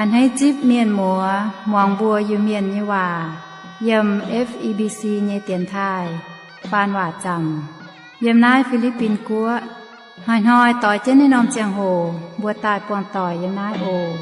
A'hneiv zipv mienh muoz muangx mbuo Iu-Mienh nyei waac yiem F E B C nyei dienx taaih faan waac zaamc yiem naaiv Fi^li^bin Guoqv. Hnoi-hnoi doix jienv naaiv norm ziangh hoc mbuo daaih buangh doic yiem naaiv oc.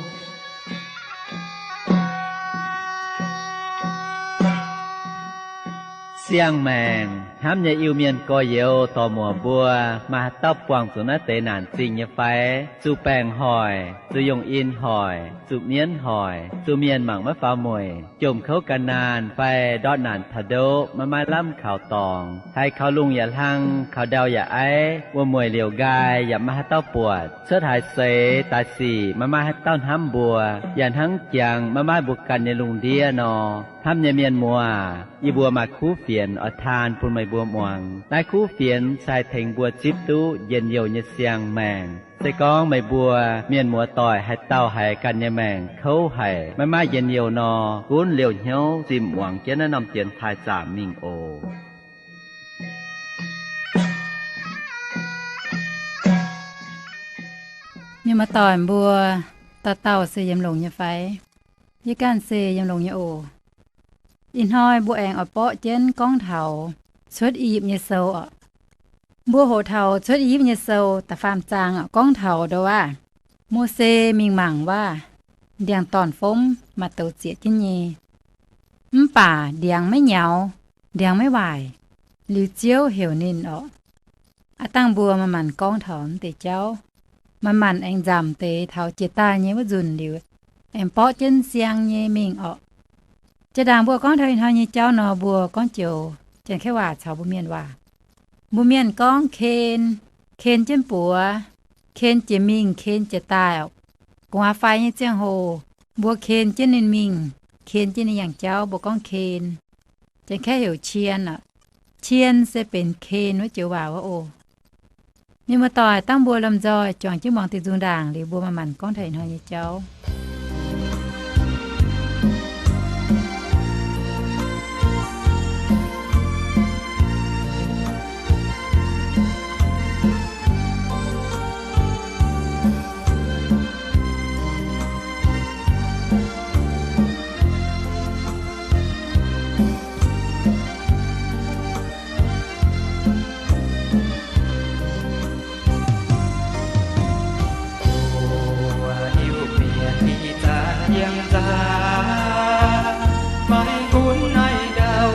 Siang-maengc hnamv nyei Iu-Mienh gorx-youz dorc-muoc mbuo, maaih haaix dauh buangh zuqc naaiv deix naanc zingh nyei fai? Zuqc baengc hoic, zuqc yungh in hoic, zuqc mienv hoic, zuqc mienh mangc maiv faaux mueic, jomc kouv ga'naanh fai ndortv naanc taux ndoqv maiv maaih lamh kaux dorngx, haiz kaux lungh yaac hlang, kaux ndau yaac aiv, wuom-mueic liouc nqaai yaac maiv maaih haaix dauh buatc, cuotv haaix seix daaih sic maiv maaih haaix dauh hnamv mbuo, yaac hnangv jangx maiv maaih mbuo ganh nyei lungh ndiev nor. Hnamv nyei mienh muoz, yie mbuo maaih kuv fienx oix taan bun meih mbuo muangx. Naaiv kuv fienx se haih tengx mbuo zipv duqv njien-youh nyei siang-maengc. Se gorngv meih mbuo mienh muoz-doic haaix dauh haiz ganh nyei maengc kouv haic, maiv maaih njien-youh nor, gunv liouh hnyouv zimh muangx jienv naaiv norm dienx taaih zaamc mingh oc. Mienh muoz-doic mbuo, dauh dauh se yiem longx nyei fai? Yie ganh se yiem longx nyei oc. Ih hnoi mbuo aengx oix borqv jienv gorngv taux Cuotv I^yipv nyei sou oc. Mbuo hoqc taux Cuotv I^yipv nyei sou da'faam zaang oc, gorngv taux ndo waac, Mose mingh mangc waac, ndiangx-dorn fomv maaih douz zieqc jienv nyei. Mv baac ndiangx maiv nyaux, ndiangx maiv waaic. Liuz Ziouv heuc ninh oc. Aav dangh mbuo manc-manc gorngv taux mv deix jauv, manc-manc aengx nzamc deix taux jiex daaih nyei wuov nzunc liuz, aengx borqv jienv siang nyei mingh oc. Jiex ndaangc mbuo gorngv taux ih hnoi nyei jauv nor, mbuo gorngv joux Janx-Kaeqv waac caux mbuo Mienh waac. Mbuo Mienh gorngv ken, ken jienv buoz, ken jiex mingh, ken jiex daaih oc. Gu'nguaaz faix nyei ziangh hoc, mbuo ken jienv ninh mingh, ken jienv ninh yangh jauv, mbuo gorngv ken. Janx-Kaeqv heuc เชียน oc. เชียน se benx ken wuov joux waac wuov oc. Mienh muoz-doic, dangh mbuo lomh nzoih juangc jienv muangx diuh nzung ndaangc liuz, mbuo manc-manc gorngv taux ih hnoi nyei jauv. Mbuo Iu-Mienh ih zanc yiem nzangc, maiv gunv naaiv ndau,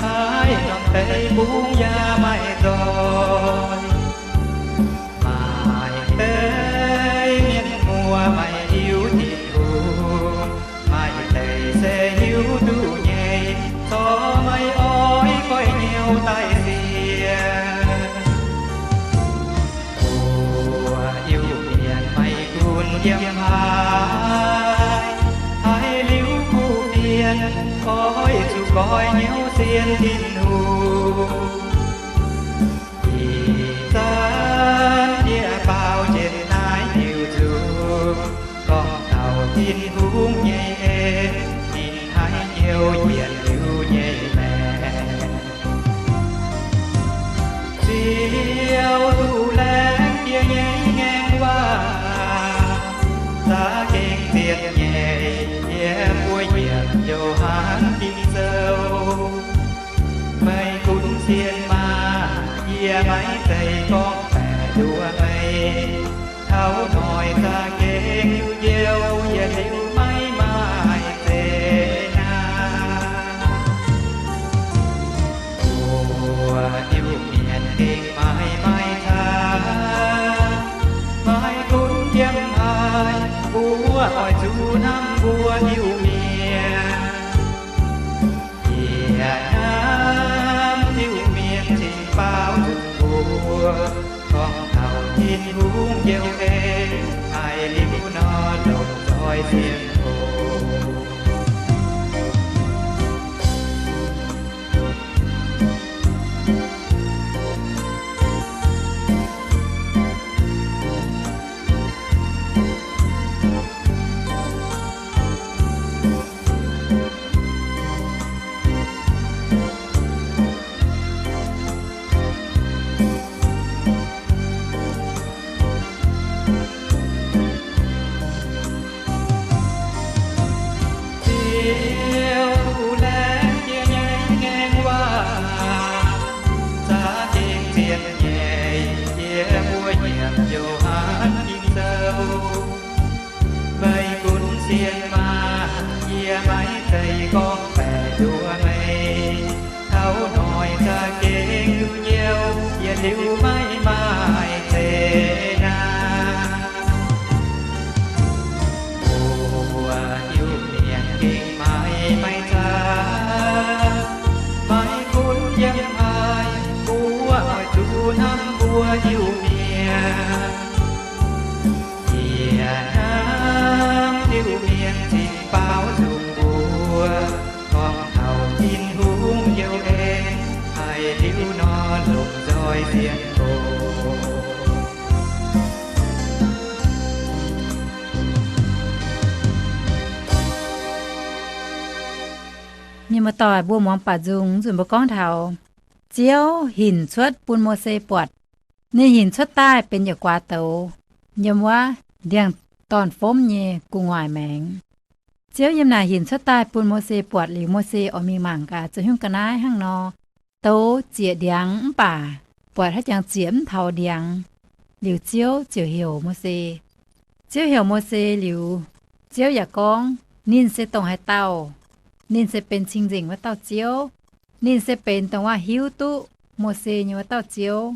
haaix norm deix bungx yaac maiv nzoih. Maaih deix mienh muoz maiv hiuv Tin-Hungh, maaih deix se hiuv duqv nyei, corc maiv oix goiv hnyouv daaih sienx. Mbuo Iu-Mienh maiv gunv yiem haaix, haiz liuz kuv fienx, oix zuqc goiv hnyouv sienx Tin-Hungh. Ih zanc yie baaux jienv naaiv diuh nzung, gorngv taux Tin-Hungh nyei en, ninh haiz hnyouv yietc liuz nyei maengc. Ziouv duqv laengz jiex nyei ngaengc waac, za'gengh zien nyei, yie mbuo yietc liuz hnangv Ging-Sou. Meih gunv sienx maah! Yie maiv zeiz gorngv baeqc nduov meih. Taux noic za'gengh njoux, yietc liuz maiv maaih zeqc naanc. Mbuo Iu-Mienh gengh maiv maaih cangx, maiv gunv yiem haaix, mbuo oix zuqc hnamv mbuo Iu-Mienh. Yie hnamv Iu-Mienh cingx baaux nzung mbuo, gorngv taux Tin-Hungh njoux en, haiz liuz nor longc zoih sienx oc. Dien maah! Yie maiv zeiz gorngv baeqc nduov meih. Taux noic za'gengh duqv njoux, yietc liuz maiv maaih zeiz naaic. Mbuo Iu-Mienh gengh maiv maaih caav, maiv gunv yiem haaix, mbuo oix zuqc hnamv mbuo Iu-Mienh. Yie hnamv Iu-Mienh cingx baaux nzung mbuo, gorngv taux Tin-Hungh youh en, haiz liuz nor longc nzoih sienx oc. Mienh muoz-doic, mbuo muangx baac nzung, nzunc mbuo gorngv taux Ziouv hinc cuotv bun Mose buatc. Ninh hinc cuotv daaih benx yietc guaax douz, yiem wuov ndiangx-dorn fomv nyei gu'nguaaic maengx. Ziouv yiem naaic hinc cuotv daaih bun Mose buatc liuz, Mose oix mingh mangc gaax zoux haaix nyungc ga'naaiv hnangv nor. Douz ziec ndiangx mv baac buatc haaix jangx ziec mv taux ndiangx. Liuz Ziouv ziouc heuc Mose. Ziouv heuc Mose liuz, Ziouv yaac gorngv ninh se dongh haaix dauh. Ninh se benx cing-nzengc wuov dauh Ziouv. Ninh se benx dongh waac hiuv duqv Mose nyei wuov dauh Ziouv.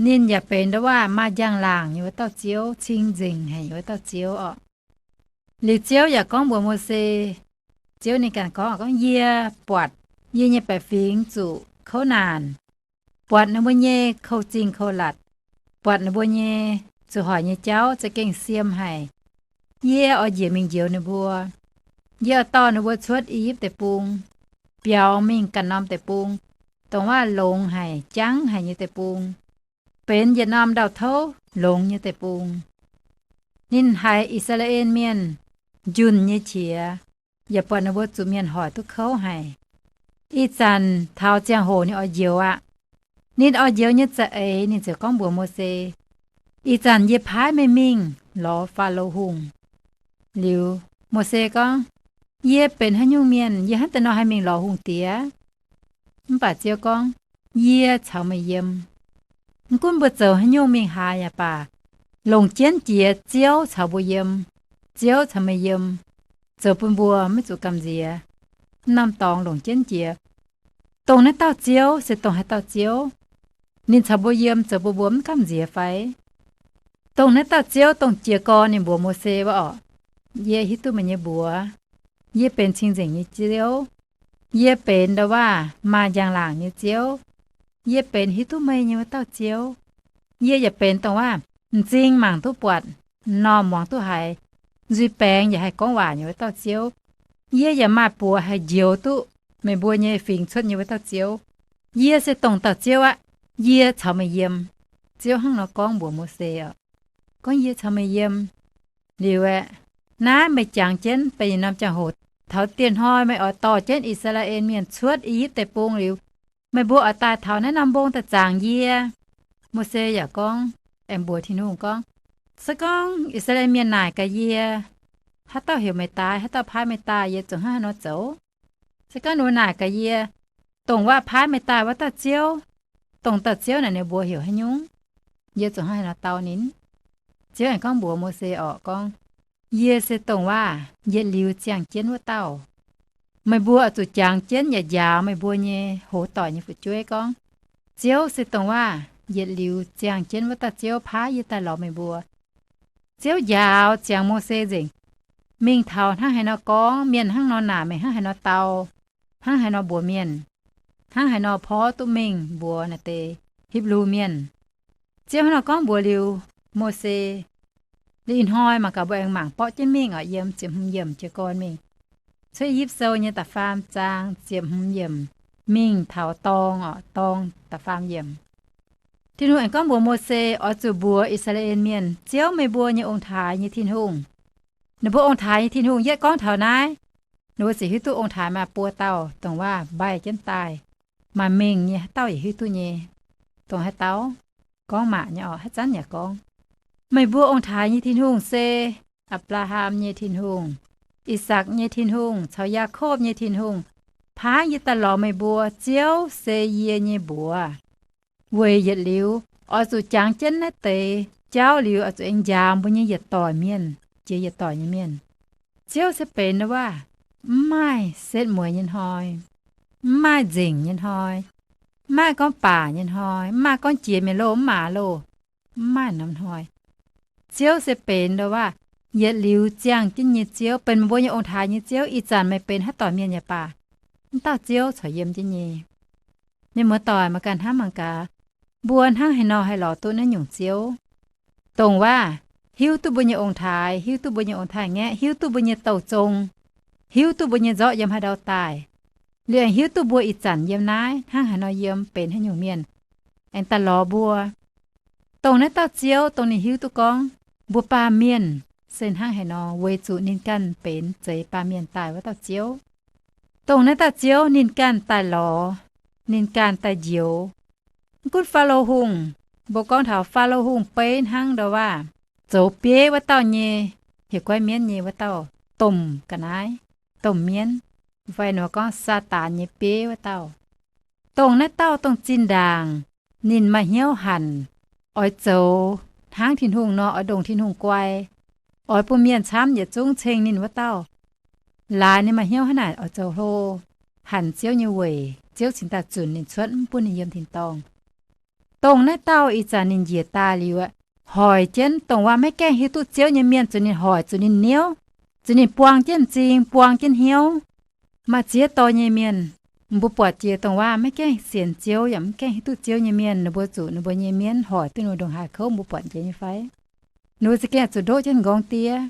Ninh yaac benx nda'waac maaih njang-laangc nyei wuov dauh Ziouv, cing-nzengc haic nyei wuov dauh Ziouv oc. Liuz Ziouv yaac gorngv mbuox Mose, Ziouv ninh ganh gorngv, gorngv, Yie buatc yie nyei baeqc fingx zuqc kouv naanc, buatc ninh mbuo nyei kouv-zingh kouv-latc, buatc ninh mbuo nyei zuqc hoic nyei jauv za'gengh siem haic. Yie oix njiec mingh njoux ninh mbuo. Yie oix dorh ninh mbuo cuotv I^yipv Deic-Bung, biaux mingh ganh norm deic-bung, dongh waac longx haic, jangv haic nyei deic-bung, benx yietc norm ndau-touv longx nyei deic-bung. Ninh haiz I^saa^laa^en Mienh njunh nyei qiex, yaac buatc ninh mbuo zuqc mienh hoic duqv kouv haic. Ih zanc taux ziangh hoc ninh oix njoux aqv. Ninh oix njoux nyei za'eix ninh ziouc gorngv mbuox Mose, Ih zanc yie paaiv meih mingh lorz Faalo Hungh. Liuz, Mose gorngv, Yie benx haaix nyungc mienh? Yie hnangv deix nor haih mingh lorz hungh diex? Mv baac Ziouv gorngv, Yie caux meih yiem. Mv gunv mbuo zoux haaix nyungc mingh haaix yaac baac, longc jienv jiex Ziouv caux mbuo yiem. Ziouv caux meih yiem, zoux bun mbuo maiv zuqc gamh nziex. Mv norm dorngx longc jienv jiex, dongh naaiv dauh Ziouv se dongh haaix dauh Ziouv? Ninh caux mbuo yiem zoux bun mbuo mv gamh nziex fai? Dongh naaiv dauh Ziouv dongh jiez gorn ninh mbuox Mose wuov oc, Yie hiuv duqv meih nyei mbuox. Yie benx cing-nzengc nyei Ziouv. Yie benx nda'waac maaih njang-laangc nyei Ziouv. Yie benx hiuv duqv meih nyei wuov dauh Ziouv. Yie yaac benx dongh waac m'zing mangc duqv buatc, m'normh muangx duqv haiz, nzuih baengx yaac haih gorngv waac nyei wuov dauh Ziouv. Yie yaac maaih buoz haih njoux duqv meih mbuo nyei fingx cuotv nyei wuov dauh Ziouv. Yie se dongh dauh Ziouv aqv. Yie caux meih yiem. Ziouv hnangv nor gorngv mbuox Mose oc, gorngv, Yie caux meih yiem. Liuz aeqv, naaiv meih jangx jienv benx yietc norm ziangh hoc, taux dieh hnoi meih oix dorh jienv I^saa^laa^en Mienh cuotv I^yipv Deic-Bung liuz, meih mbuo oix daaih taux naaiv norm mbong daaih zaangc yie. Mose yaac gorngv, aengx mbuox Tin-Hungh gorngv, Se gorngv I^saa^laa^en Mienh naaic gaax yie, Haaix dauh heuc meih daaih? Haaix dauh paaiv meih daaih? Yie zuqc hnangv haaix nor zoux? Se gorngv ninh mbuo naaic gaax yie, Dongh waac paaiv meih daaih wuov dauh Ziouv, dongh dauh Ziouv naaic ninh mbuo heuc haaix nyungc? Yie zuqc hnangv haaix nor dau ninh? Ziouv aengx gorngv mbuox Mose orqc, gorngv, Yie se dongh waac yietc liuz ziangh jienv wuov dauh. Meih mbuo oix zuqc jangx jienv yaac njaaux meih mbuo nyei hoz doic nyei fu'jueiv gorngv, Ziouv se dongh waac yietc liuz ziangh jienv wuov dauh Ziouv paaiv yie daaih lorz meih mbuo. Ziouv njaaux ziangx Mose nzengc, Mingh taux hnangv haaix nor gorngv, mienh hnangv nor naaic, meih hnangv haaix nor dau, hnangv haaix nor mbuox mienh, hnangv haaix nor porv duqv mingh mbuox naaiv deix Hipv^lu Mienh. Ziouv hnangv nor gorngv mbuox liuz Mose. Liuz ih hnoi mangc gaax, mbuo aengx mangc borqv jienv mingh oc, yiem ziepc hmz yiemc jiez gorn mingh. Cuotv I^yipv Sou nyei da'faam zaang ziepc hmz yiemc mingh taux dorng oc, dorng da'faam yiemc. Tin-Hungh aengx gorngv mbuox Mose, Oix zuqc mbuox I^saa^laa^en Mienh, Ziouv, meih mbuo nyei ong-taaix nyei Tin-Hungh. Ninh mbuo ong-taaix nyei Tin-Hungh yietv gorngv taux naaiv, ninh mbuo ziouc hiuv duqv ong-taaix maaih buo dauh, dongh waac mbaih jienv daaih, maaih mengh nyei, haaix dauh yaac hiuv duqv nyei. Dongh haaix dauh? Gorngv maac nyei oc, haaix zanc yaac gorngv, Meih mbuo ong-taaix nyei Tin-Hungh se Apc^laa^ham nyei Tin-Hungh, Ih^sakc nyei Tin-Hungh caux Yaakopv nyei Tin-Hungh, paaiv yie daaih lorz meih mbuo. Ziouv se yie nyei mbuox. Weic yietc liuz oix zuqc jangx jienv naaiv deix jauv liuz, oix zuqc aengx njaaux mbuo nyei yietc doic mienh, jiex yietc doic nyei mienh. Ziouv se benx ndau waac, mv maaih setv mueiz nyei hnoi, mv maaih nzengc nyei hnoi, mv maaih gorngv baac nyei hnoi, mv maaih gorngv jiex mienh loh mv maaih loh, mv maaih norm hnoi. Ziouv se benx ndau waac yietc liuz ziangh jienv nyei Ziouv, benx meih mbuo nyei ong-taaix nyei Ziouv. Ih zanc meih benx haaix dauh mienh yaac baac, mv dauh Ziouv corc yiem jienv nyei. Mienh muoz-doic, mangc gaax hnamv mangc gaax, mbuo hnangv haaix nor haih lorz duqv naaiv nyungc Ziouv, dongh waac hiuv duqv mbuo nyei ong-taaix, hiuv duqv mbuo nyei ong-taaix-ngaeqv, hiuv duqv mbuo nyei douh zong, hiuv duqv mbuo nyei nzorqv yiem haaix ndau daaih, liuz aengx hiuv duqv mbuo ih zanc yiem naaiv hnangv haaix nor yiem, benx haaix nyungc mienh, aengx daaih lorz mbuo. Dongh naaiv dauh Ziouv, dongh ninh hiuv duqv gorngv mbuo baamh mienh se hnangv haaix nor, weic zuqc ninh ganh benx zeix baamh mienh daaih wuov dauh Ziouv. Dongh naaiv dauh Ziouv ninh ganh daaih lorz, ninh ganh daaih njoux. Mv gunv Faalo Hungh, mbuo gorngv taux Faalo Hungh beiv hnangv ndau waac zoux bieiv wuov dauh nyei, heuc guaiv mienv nyei wuov dauh domh ga'naaiv, domh mienv, fai nor gorngv Saadaan nyei bieiv wuov dauh. Dongh naaiv dauh dongh zinh ndaangc ninh maaih hnyouv hanc, oix zoux hnangv Tin-Hungh nor, oix ndongc Tin-Hungh guai, oix bun mienh camv yietc zungv ceng ninh wuov dauh. Laaix ninh maaih hnyouv hnangv naaic oix zoux hlo, hanc Ziouv nyei weic, Ziouv cingx daaih zunc ninh cuotv, mv bun ninh yiem tin-dorngh. Dongh naaiv dauh ih zanc ninh njiec daaih liuz aqv, hoic jienv dongh waac maiv gaengh hiuv duqv Ziouv nyei mienh zuqc ninh hoic, zuqc ninh niouv, zuqc ninh buang jienv m'zing, buang jienv hnyouv. Maaih ziex dorh nyei mienh, mbuo buatc jiex dongh waac maiv gaengh sienx Ziouv yaac mv gaengh hiuv duqv Ziouv nyei mienh, ninh mbuo zuqc ninh mbuo nyei mienv hoic duqv ninh mbuo ndongc haaix kouv, mbuo buatc jiex nyei fai? Ninh mbuo za'gengh zuqc ndoqv jienv m'nqorngv diev.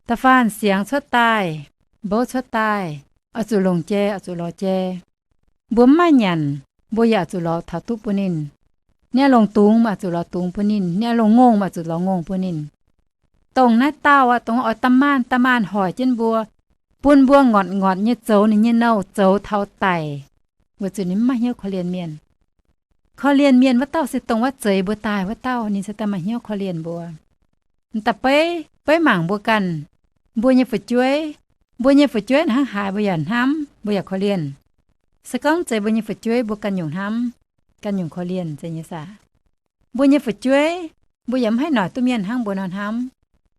Da'faanh siangx cuotv daaih, mbouv cuotv daaih, oix zuqc longc jai, oix zuqc lorz jai. Mbuo mv maaih nyanc, mbuo yaac zuqc lorz taux duqv bun ninh. Ninh oix longc dungz, mbuo zuqc lorz dungz bun ninh. Ninh oix longc ngongh, mbuo zuqc lorz ngongh bun ninh. Dongh naaiv dauh aqv, dongh oix da'maanh da'maanh hoic jienv mbuo, bun mbuo ngorc ngorc nyei zoux ninh nyei nouh zoux taux daic, weic zuqc ninh mv maaih hnyouv korv-lienh mienh. Korv-lienh mienh wuov dauh se dongh wuov zeix mbuo daaih wuov dauh, ninh se daaih maaih hnyouv korv-lienh mbuo. M'daaih beiv, beiv mangc mbuo ganh, mbuo nyei fu'jueiv, mbuo nyei fu'jueiv hnangv haaix mbuo yaac hnamv, mbuo yaac korv-lienh. Se gorngv zeiz mbuo nyei fu'jueiv mbuo ganh nyungc hnamv, ganh nyungc korv-lienh, zeiz nyei saah? Mbuo nyei fu'jueiv, mbuo yaac mv haih noic duqv mienh hnangv mbuo nor hnamv.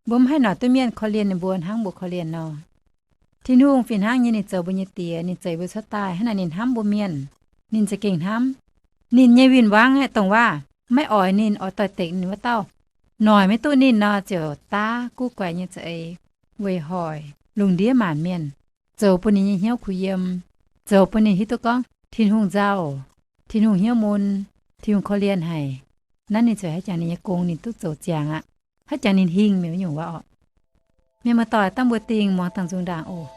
Mbuo mv haih noic duqv mienh korv-lienh ninh mbuo hnangv mbuo korv-lienh nor. Tin-Hungh fih hnangv nyei, ninh zoux mbuo nyei Diex, ninh zeix mbuo cuotv daaih, hnangv naaic ninh hnamv mbuo mienh. Ninh za'gengh hnamv. Ninh nyei win-wangv aeqv, dongh waac maiv oix ninh, oix doix-dekc ninh wuov dauh, noic maiv duqv ninh nor, ziouc daav guv guaix nyei za'eix weic hoic, lungh ndiev maanc mienh, zoux bun ninh nyei hnyouv kuh yiem, zoux bun ninh hiuv duqv gorngv Tin-Hungh nzauh, Tin-Hungh hnyouv mun, Tin-Hungh korv-lienh haic. Naaiv ninh ziouc haiz jangx ninh nyei gong ninh duqv zoux ziangx aqv. Haiz jangx ninh hingh mienh nyungc waac orqc. Mienh muoz-doic, dangh mbuo dingh muangx dangh nzung ndaangc oc.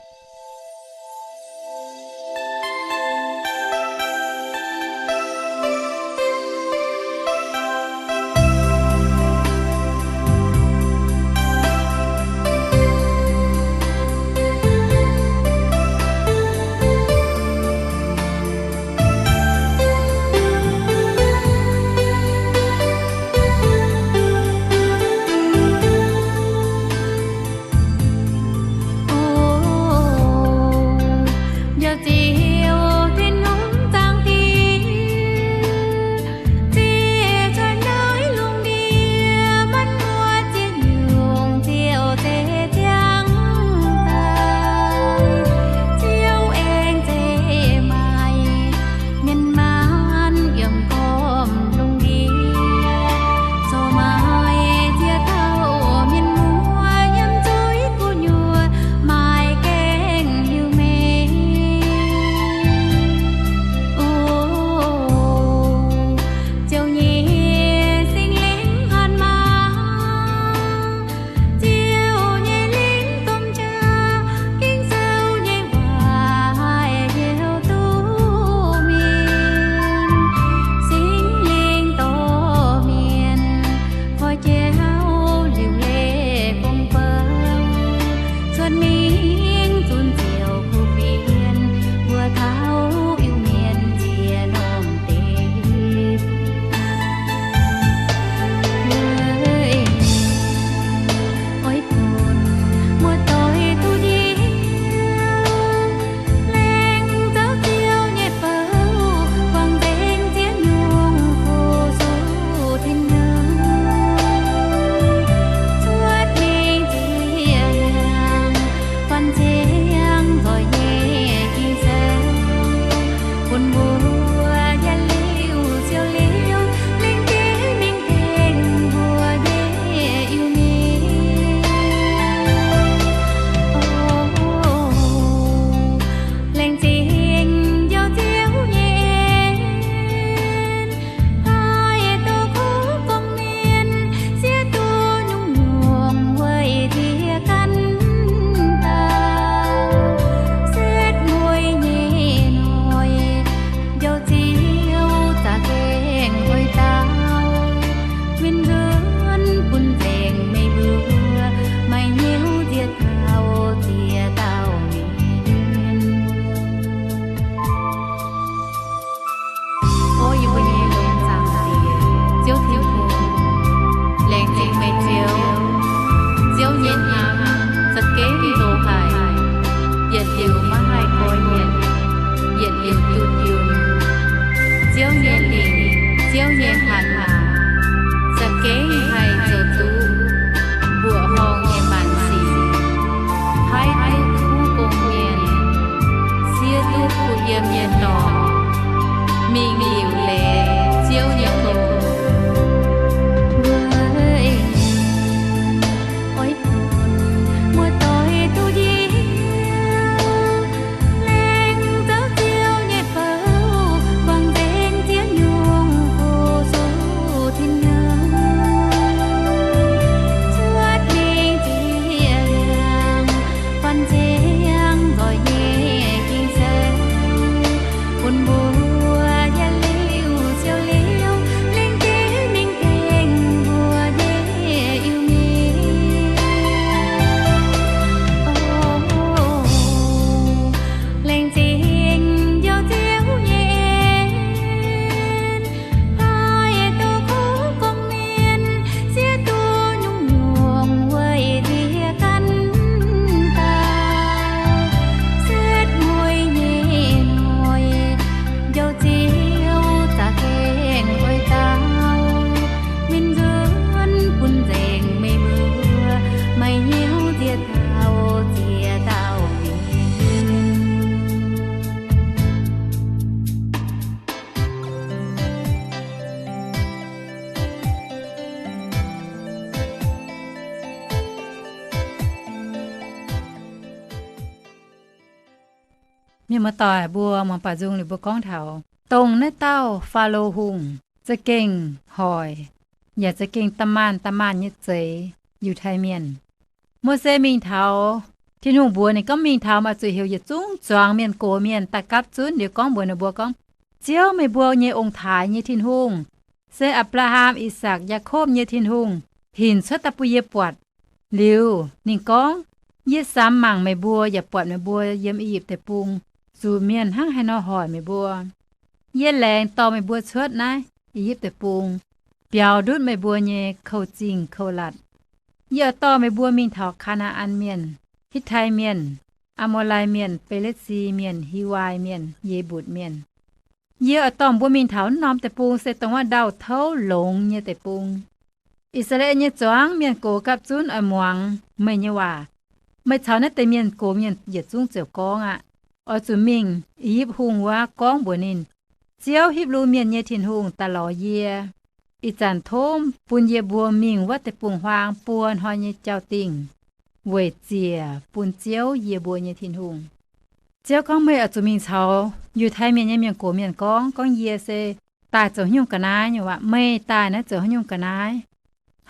Yiem nyei dorngx, mingh liuc leiz Ziouv nyei gong. Weic oix bun muoz-doic duqv njoux, laengz zouv Ziouv nyei bou, buangh nzengc ziex nyungc fu zuqc tin-hnyouv, cuotv mingh ziex ndiangx, buatc nziang nzoih nyei ging-sou, bun mbuo yietc liuz siou liuz, laengz zingh mingh tengx mbuo nyei Iu-Mienh. O, laengz zingh njoux Ziouv nyei en, haih duqv kuv gorngv mienh, siev duqv nyungc-nyungc weic nziex ganh daaih, setv mueiz nyei hnoi, njoux Ziouv za'gengh oix dau, win nzuonx bun nzengc meih mbuo, maaih hnyouv nziex dauh ziex dauh mingh. Mienh muoz-doic, mbuo muangx baaux nzung liuz mbuo gorngv taux dongh naaiv dauh Faalo Hungh za'gengh hoic yaac za'gengh da'maanh da'maanh nyei zeix Yiutai Mienh. Mose mingh taux, Tin-Hungh mbuox ninh gorngv, mingh taux meih oix zuqc heuc yietc zungv zuangx mienh gox mienh daaih gapv zunv liuz gorngv mbuox ninh mbuo gorngv, Ziouv, meih mbuo nyei ong-taaix nyei Tin-Hungh, se Apc^laa^ham, I^sakc, Yaakopv nyei Tin-Hungh hinc cuotv daaih bun yie buatc. Liuz ninh gorngv, Yie samx mangc meih mbuo yaac buatc meih mbuo yiem I^yipv Deic-Bung zuqc mienh hnangv haaix nor hoic meih mbuo. Yie laengz dorh meih mbuo cuotv naaiv I^yipv Deic-Bung, biaux ndutv meih mbuo nyei kouv-zingh kouv-latc. Yie oix dorh meih mbuo mingh taux Kaa^naa^an Mienh, Hitv^tai Mienh, Aa^mo^lai Mienh, Be^le^si Mienh, Hiwai Mienh, Ye^mbutc Mienh. Yie oix dorh mbuo mingh taux wuov norm deic-bung se dongh wuov ndau-touv longx nyei deic-bung. I^saa^laa^en nyei zuangx mienh gox gapv zunv oix muangx meih nyei waac. Meih caux naaiv deix mienh gox mienh yietc zungv ziouc gorngv aqv. Oix zuqc mingh I^yipv Hungh wuov gorngv mbuox ninh, Ziouv, Hipv^lu Mienh nyei Tin-Hungh, daaih lorz yie. Ih zanc tov bun yie mbuo mingh wuov deic-bung-huaang buo hnoi nyei jauv-dingh, weic ziec bun Ziouv, yie mbuo nyei Tin-Hungh. Ziouv gorngv, Meih oix zuqc mingh caux Yiutai Mienh nyei mienh gox mienh gorngv, gorngv, Yie se daaih zoux haaix nyungc ga'naaiv nyei waac. Meih daaih naaiv zoux haaix nyungc ga'naaiv?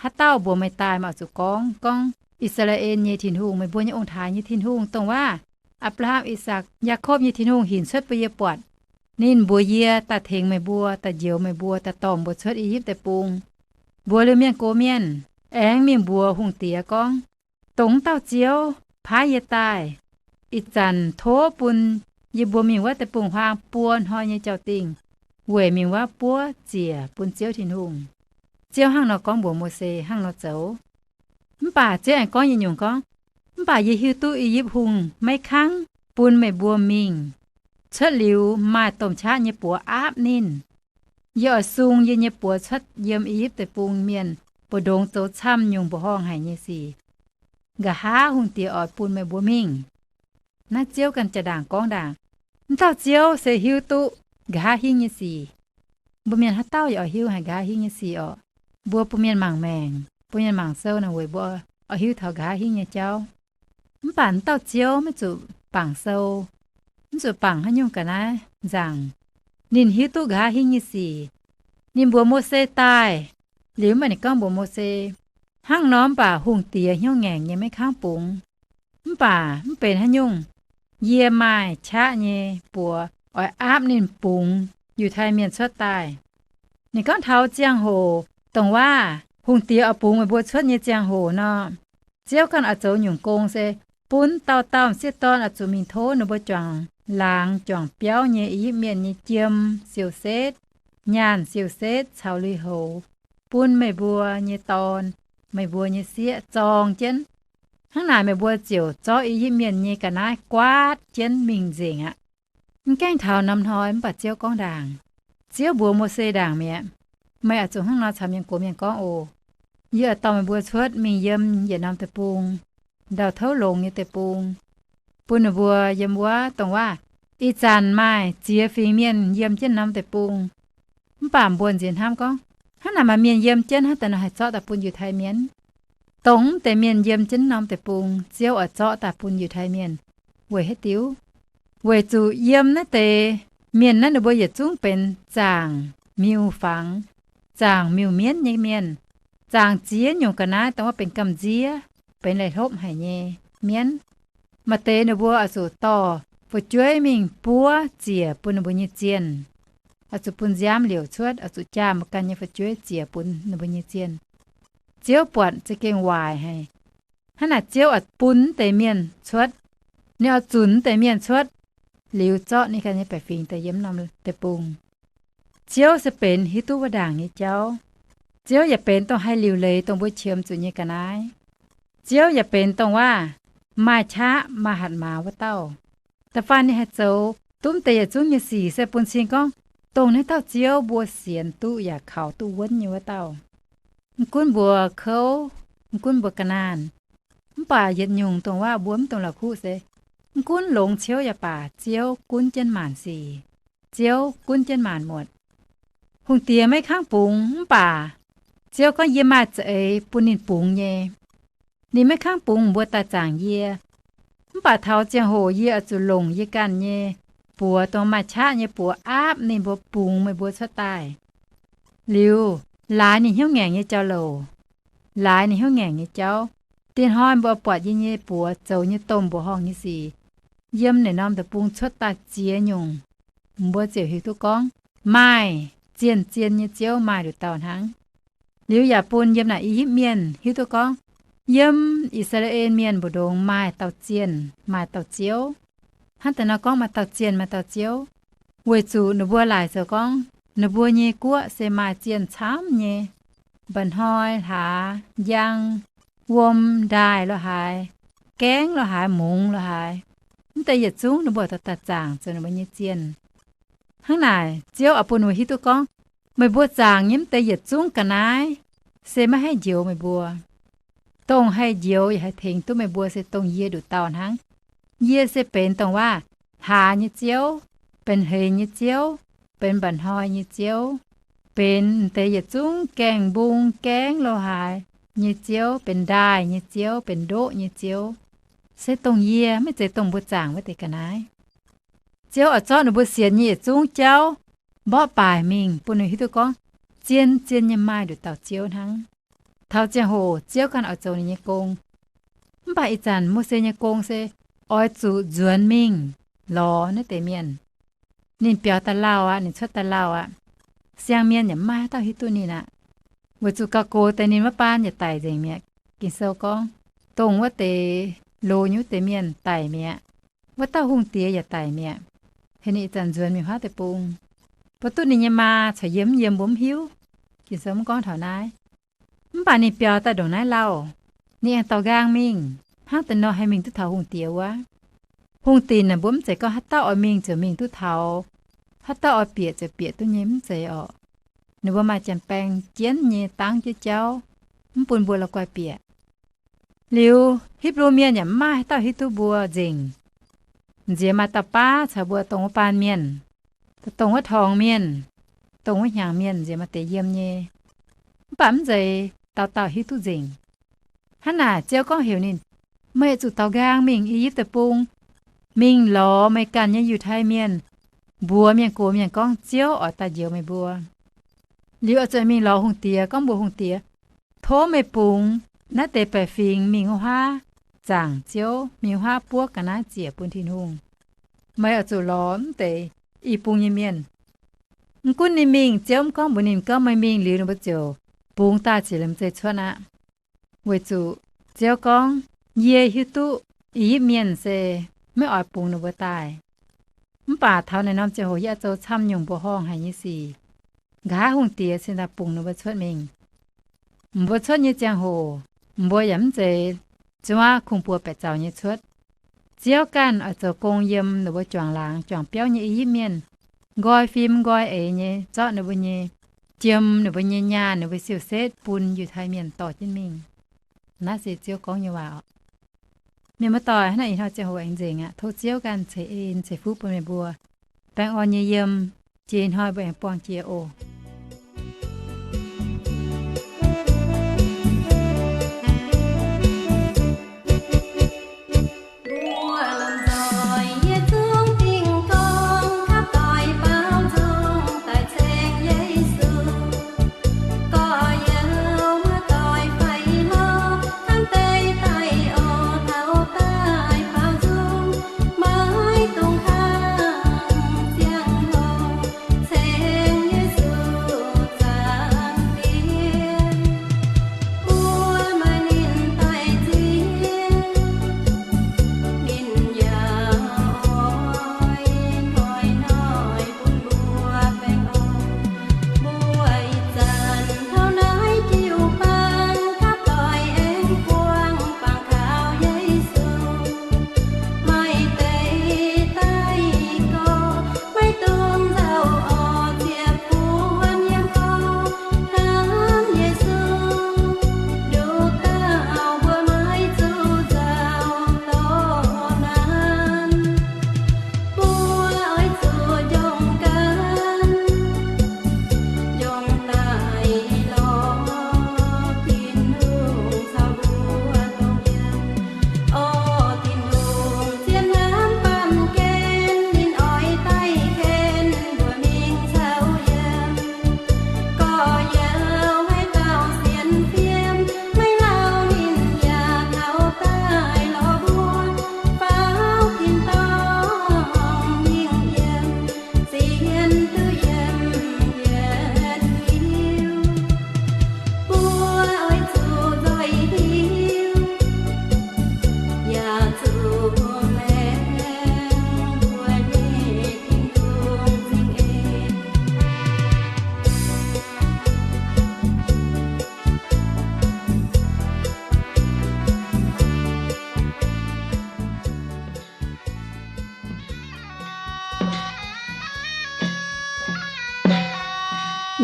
Haaix dauh mbuox meih daaih, meih oix zuqc gorngv, gorngv, I^saa^laa^en nyei Tin-Hungh, meih mbuo nyei ong-taaix nyei Tin-Hungh, dongh wuov Apc^laa^ham, I^sakc, Yaakopv nyei Tin-Hungh hinc cuotv bun yie buatc. Ninh mbuox yie daaih tengx meih mbuo, daaih njoux meih mbuo, daaih dorh mbuo cuotv I^yipv Deic-Bung. Mbuox liuz mienh gox mienh, aengx mingh mbuox hungh diex gorngv, Dongh wuov dauh Ziouv paaiv yie daaih. Ih zanc tov bun yie mbuo mingh wuov deic-bung-huaang buo hnoi nyei jauv-dingh, weic mingh wuov buov ziec bun Ziouv Tin-Hungh. Ziouv hnangv nor gorngv mbuox Mose hnangv nor zoux. Mv baac Ziouv aengx gorngv yietc nyungc gorngv, Mv baac yie hiuv duqv I^yipv Hungh maiv kangv bun meih mbuo mingh. Cuotv liuz maaih domh qaqv nyei buoz aapv ninh. Yie oix sung yie nyei buoz cuotv yiem I^yipv Deic-Bung mienh mbu'ndongx zoux camv nyungc mbuoqc horngh haic nyei sic. Nqa'haav hungh diex oix bun meih mbuo mingh. Naaiv Ziouv ganh jaa-ndaangc gorngv ndaangc. Mv dauh Ziouv se hiuv duqv nqa'haav hingv nyei sic. Mbuo mienh haaix dauh yaac oix hiuv haic nqa'haav hingv nyei sic orqc. Mbuo bun mienh mangc maengc, bun mienh mangc sou naaic weic mbuo oix hiuv taux nqa'haav hingv nyei jauv. Mv baac mv dauh Ziouv maiv zuqc bangc sou, mv zuqc bangc haaix nyungc ga'naaiv nzaangc. Ninh hiuv duqv nqa'haav hingv nyei sic. Ninh mbuox Mose daaih, liuz mv baac ninh gorngv mbuox Mose, Hnangv nor mv baac hungh diex hnyouv ngaengc nyei maiv kangv bungx. Mv baac mv benx haaix nyungc, yie maaih qaqv nyei buoz oix aapv ninh bungx Yiutai Mienh cuotv daaih. Ninh gorngv taux ziangh hoc dongh waac hungh diex oix bungx meih mbuo cuotv nyei ziangh hoc nor, Ziouv ganh oix zoux nyungc gong se bun dauh dauh m'sieqv dorn oix zuqc mingh tov ninh mbuo juangc laangz juangc biauv nyei I^yipv Mienh nyei jiem siou-setv, nyaanh siou-setv caux lui-houx bun meih mbuo nyei dorn, meih mbuo nyei sieqv zorng jienv. Hnangv naaic meih mbuo ziouc zorqv I^yipv Mienh nyei ga'naaiv guaatv jienv mingh nzengc aqv. Mv gaengh taux norm hnoi mv baac Ziouv gorngv ndaangc. Ziouv mbuox Mose ndaangc mi'aqv, Meih oix zuqc hnangv nor caux mienh gox mienh gorngv oc. Yie oix dorh meih mbuo cuotv mingh yiem yietc norm deic-bung, ndau-touv longx nyei deic-bung, bun ninh mbuo yiem wuov dongh waac Ih zanc maaih ziex fingx mienh yiem jienv norm deic-bung. Mv baac mbuo nziex hnamv gorngv, hnangv naaic maaih mienh yiem jienv, hnangv daaih nor haih zorqv daaih bun Yiutai Mienh? Dongh mv deix mienh yiem jienv norm deic-bung, Ziouv oix zorqv daaih bun Yiutai Mienh. Weic haaix diuc? Weic zuqc yiem naaiv deix mienh naaiv ninh mbuo yietc zungv benx zaangc miuc fangx, zaangc miuc mienv nyei mienh, zaangc ziex nyungc ga'naaiv, dongh wuov benx gamh nziev, benx leih hlopv haic nyei mienv. Maaih deix ninh mbuo oix zuqc dorh fu'jueiv mingh buov ziec bun ninh mbuo nyei zienh. Oix zuqc bun nziaamv liouc cuotv, oix zuqc jaa mbuo ganh nyei fu'jueiv ziec bun ninh mbuo nyei zienh. Ziouv buatc za'gengh waaic haic. Hnangv naaic Ziouv oix bun mv deix mienh cuotv. Ninh oix zunc mv deix mienh cuotv, liuz zorqv ninh ganh nyei baeqc fingx daaih yiem norm deic-bung. Ziouv se benx hiuv duqv wuov ndaangc nyei jauv. Ziouv yaac benx dongh haih liuc leiz dongh mbuo qiemx zuqc nyei ga'naaiv. Ziouv yaac benx dongh waac maaih qaqv maaih hatc maaz wuov dauh. Da'faanh ninh haih zoux duqv mv deix yietc zungv nyei sic se bun cing gorngv dongh naaiv dauh Ziouv mbuo sienx duqv yaac kaux duqv wuonv nyei wuov dauh. Mv gunv mbuo kouv, mv gunv mbuo ga'naanh, mv baac yietc nyungc dongh waac mbuo mv dungx la'kuqv se, mv gunv longx ciouv yaac baac, Ziouv gunv jienv maanc sic. Ziouv gunv jienv maanc muotc. Hungh diex maiv kangv bungx mv baac Ziouv gorngv yie maaih za'eix bun ninh bungx nyei. Ninh maiv kangv bungx mbuo daaih zaangc yie. Mv baac taux ziangh hoc yie oix zuqc longc yie ganh nyei buoz, dongh maaih qaqv nyei buoz aapv ninh mbuo, bungx meih mbuo cuotv daaih. Liuz, laaix ninh hnyouv ngaengc nyei jauv-louc, laaix ninh hnyouv ngaengc nyei jauv. Diex hnoi mbuo buatc yie nyei buoz zoux nyei domh mbuoqc horngh nyei sic, yiem naaiv norm deic-bung cuotv daaih ziex nyungc, mbuo ziouc hiuv duqv gorngv maaih zien-zien nyei Ziouv, maaih nduqc dauh hnangv. Liuz yaac bun yiem naaic I^yipv Mienh hiuv duqv gorngv yiem I^saa^laa^en Mienh mbu'ndongx maaih dauh zienh, maaih dauh Ziouv. Hnangv daaih nor gorngv maaih dauh zienh, maaih dauh Ziouv, weic zuqc ninh mbuo laaic zoux gorngv ninh mbuo nyei guoqv se maaih zienh camv nyei, mba'hnoi hlaax, njang, wuom, ndaaih lo haaix, gaengv lo haaix, mungz lo haaix, mv deix yietc zungv ninh mbuo dorh daaih zaangc zoux ninh mbuo nyei zienh. Hnangv naaic Ziouv oix bun ninh mbuo hiuv duqv gorngv meih mbuo zaangc nyei mv deix yietc zungv ga'naaiv se maiv haih njoux meih mbuo. Dongh haih njoux yaac haih tengx duqv meih mbuo se dongh yie nduqc dauh hnangv. Yie se benx dongh waac hlaax nyei Ziouv, benx hleix nyei Ziouv, benx mba'hnoi nyei Ziouv, benx mv deix yietc zungv gaengh mbung gaengv lo haaix nyei Ziouv, benx ndaaih nyei Ziouv, benx ndoqv nyei Ziouv. Se dongh yie, maiv zeiz dongh mbuo zaangc wuov deix ga'naaiv. Ziouv oix zorqv ninh mbuo sienx nyei yietc zungv jauv mborqv baaic mingh bun ninh hiuv duqv gorngv zien-zien nyei maaih nduqc dauh Ziouv hnangv. Taux ziangh hoc Ziouv ganh oix zoux ninh nyei gong. Mv baac ih zanc Mose nyei gong se oix zuqc nzuonx mingh lorz naaiv deix mienh. Ninh biaux daaih lauh aqv, ninh cuotv daaih lauh aqv. Siang-mienh yaac maiv maaih haaix dauh hiuv duqv ninh aqv, weic zuqc gauh gox deix ninh wuov baan yaac daic nzengc mi'aqv. Ging-Sou gorngv, dongh wuov deix loz nyei wuov deix mienh daic mi'aqv. Wuov dauh hungh diex yaac daic mi'aqv. Heuc ninh ih zanc nzuonx mingh huaav deic-bung. Mbuo duqv ninh nyei maa caux yiem mv yiem mbuo mv hiuv. Ging-Sou mv gorngv taux naaiv. Mv baac ninh biaux daaih ndongc naaiv lauh, ninh aengx daaux nqaang mingh, hnangv deix nor haih mingh duqv taux hungh diex wuov. Hungh dinc naaic mbuo mv zeiz gorngv haaix dauh oix mingh ziouc mingh duqv taux, haaix dauh oix bieqc ziouc bieqc duqv nyei, mv zeiz orqc. Ninh mbuo maaih janx-baeng jienv nyei dangv jienv jauv, mv bun mbuo la'guaih bieqc. Liuz Hipv^lu Mienh yaac mv maaih haaix dauh hiuv duqv mbuo nzengc. Nziex maaih dauh baav caux mbuo dongh wuov baan mienh, dongh wuov torngx mienh, dongh wuov hnyangx mienh nziex maaih deix yiem nyei. Mv baac mv zeiz dauh dauh hiuv duqv nzengc. Hnangv naaic Ziouv gorngv heuc ninh, meih zuqc daaux nqaang mingh I^yipv Deic-Bung, mingh lorz meih ganh nyei Yiutai Mienh, mbuox mienh gox mienh gorngv Ziouv oix daaih njoux meih mbuo. Liuz oix zuqc mingh lorz hungh diex gorngv mbuox hungh diex, tov meih bungx naaiv deix baeqc fingx mingh wuov huaav zaangc Ziouv, mingh wuov huaav buov ga'naaiv ziec bun Tin-Hungh. Meih oix zuqc lorz mv deix i bung nyei mienh. Mv gunv ninh mingh, Ziouv mv gorngv mbuox ninh gorngv meih mingh liuz ninh mbuo ziouc bungx daaih ziec liemh zeih cuotv aqv. Weic zuqc Ziouv gorngv, yie hiuv duqv I^yipv Mienh se maiv oix bungx ninh mbuo daaih. Mv baac taux naaiv norm ziangh hoc yie oix zoux camv nyungc mbuoqc horngh haic nyei sic, nqa'haav hungh diex cingx daaih bungx ninh mbuo cuotv mingh. Mbuo cuotv nyei ziangh hoc, mbuo yaac mv zeiz zuqc kungx-buoz baeqc zaux nyei cuotv. Ziouv ganh oix zoux gong yiem ninh mbuo juangc laangz juangc biauv nyei I^yipv Mienh, nqoi fim nqoi eix nyei zorqv ninh mbuo nyei, jiem ninh mbuo nyei nyaanh, ninh mbuo siou-setv bun Yiutai Mienh dorh jienv mingh. Naaiv se Ziouv gorngv nyei waac. Mienh muoz-doic, hnangv naaiv ih hnoi ziangh hoc aengx nzengc aqv. Tov Ziouv ganh ceix en ceix fuqv bun meih mbuo, baengh orn nyei yiem. Jiex ih hnoi mbuo aengx buangh jiex oc. Mbuo lomh nzoih yie zungv dingh gorngv, kapv doic baaux nzung daaih ceng Yesu. Gorx-youz muoz-doic faix lorz, hnamv deix daaih oix taux daaih baaux nzung, maiv dungx hnangv ziangh hoc ceng Yesu Zaangc Diex. Mbuo maaih ninh daaih nziex, ninh yaac oix hnoi-hnoi bun mbuo baengh orn. Mbuo ih zanc taux naaiv jiu-baang, kapv doic aengx buangh bangc kaux Yesu. Maaih deix daaih gorx, maiv dungx nzauh orqc, ziepc buonc yiem gorx hnamv Yesu. Nduqc dauh mbuo maiv zuqc nzauh dorh naanc, mbuo oix zuqc njongc gan, njongc daaih lorz Tin-Hungh caux mbuo dongh yiem. Orv, Tin-Hungh zien hnamv baamh gen, ninh oix daaih ken mbuo mingh caux yiem. Gorx-youz haaix dauh sienx fiem, maiv lauh ninh yaac taux daaih lorz mbuo, faaux tin-dorngh mingh yiem, zien duqv yiem yietc liuz. Mbuo oix zuqc nzoih hiuv, yaac zuqc laengz mbuo nyei Tin-Hungh cing en.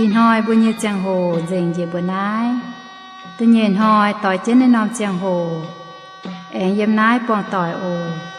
Ih hnoi mbuo nyei ziangh hoc nzengc njiec mbuo naaiv. Da'nyeic hnoi doix jienv naaiv norm ziangh hoc aengx yiem naaiv buangh doic oc.